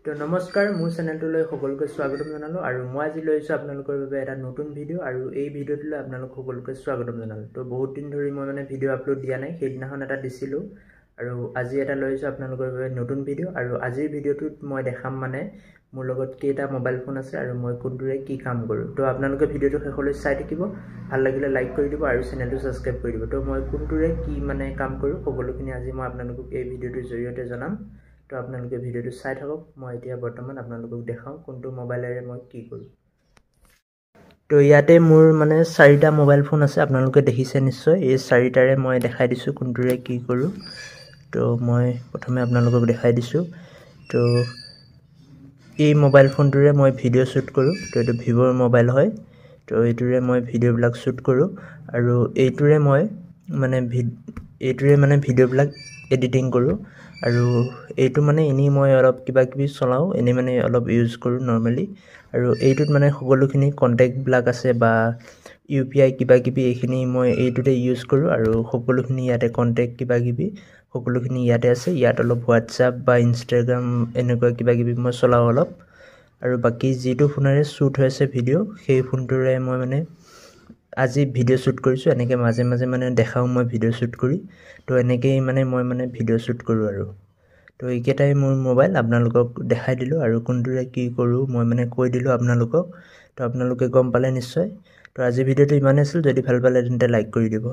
তো নমস্কাৰ, মোৰ চেনেলটোলৈ সকলোকে স্বাগতম জনালোঁ আৰু মই আজি লৈ আহিছোঁ আপোনালোকৰ বাবে এটা নতুন ভিডিঅ' আৰু এই ভিডিঅ'টোলৈ আপোনালোক সকলোকে স্বাগতম জনালোঁ। তো বহুত দিন ধৰি মই মানে ভিডিঅ' আপলোড দিয়া নাই, সেইদিনাখন এটা দিছিলোঁ আৰু আজি এটা লৈ আহিছোঁ আপোনালোকৰ বাবে নতুন ভিডিঅ'। আৰু আজিৰ ভিডিঅ'টোত মই দেখাম মানে মোৰ লগত কেইটা মোবাইল ফোন আছে আৰু মই কোনটোৰে কি কাম কৰোঁ। তো আপোনালোকে ভিডিঅ'টো শেষলৈ চাই থাকিব, ভাল লাগিলে লাইক কৰি দিব আৰু চেনেলটো ছাবস্ক্ৰাইব কৰি দিব। তো মই কোনটোৰে কি মানে কাম কৰোঁ সকলোখিনি আজি মই আপোনালোকক এই ভিডিঅ'টোৰ জৰিয়তে জনাম। তো আপোনালোকে ভিডিঅ'টো চাই থাকক, মই এতিয়া বৰ্তমান আপোনালোকক দেখাওঁ কোনটো মোবাইলেৰে মই কি কৰোঁ। তো ইয়াতে মোৰ মানে চাৰিটা মোবাইল ফোন আছে, আপোনালোকে দেখিছে নিশ্চয়। এই চাৰিটাৰে মই দেখাই দিছোঁ কোনটোৰে কি কৰোঁ। তো মই প্ৰথমে আপোনালোকক দেখাই দিছোঁ। তো এই মোবাইল ফোনটোৰে মই ভিডিঅ' শ্বুট কৰোঁ। তো এইটো ভিভ'ৰ মোবাইল হয়। তো এইটোৰে মই ভিডিঅ'বিলাক শ্বুট কৰোঁ আৰু এইটোৰে মই মানে এইটোৰে মানে ভিডিঅ'বিলাক এডিটিং কৰোঁ। আৰু এইটো মানে এনেই মই অলপ কিবা কিবি চলাওঁ, এনেই মানে অলপ ইউজ কৰোঁ নৰ্মেলি। আৰু এইটোত মানে সকলোখিনি কণ্টেক্টবিলাক আছে বা ইউ পি আই কিবা কিবি এইখিনি মই এইটোতে ইউজ কৰোঁ। আৰু সকলোখিনি ইয়াতে কণ্টেক্ট কিবা কিবি সকলোখিনি ইয়াতে আছে। ইয়াত অলপ হোৱাটছআপ বা ইনষ্টাগ্ৰাম এনেকুৱা কিবা কিবি মই চলাওঁ অলপ। আৰু বাকী যিটো ফোনেৰে শ্বুট হৈ আছে ভিডিঅ', সেই ফোনটোৰে মই মানে আজি ভিডিঅ' শ্বুট কৰিছোঁ। এনেকৈ মাজে মাজে মানে দেখাওঁ মই ভিডিঅ' শ্বুট কৰি। তো এনেকৈয়ে মানে মই মানে ভিডিঅ' শ্বুট কৰোঁ আৰু। তো এইকেইটাই মোৰ মোবাইল, আপোনালোকক দেখাই দিলোঁ আৰু কোনটোৰে কি কৰোঁ মই মানে কৈ দিলোঁ আপোনালোকক। তো আপোনালোকে গম পালে নিশ্চয়। তো আজিৰ ভিডিঅ'টো ইমানেই আছিল, যদি ভাল পালে তেন্তে লাইক কৰি দিব।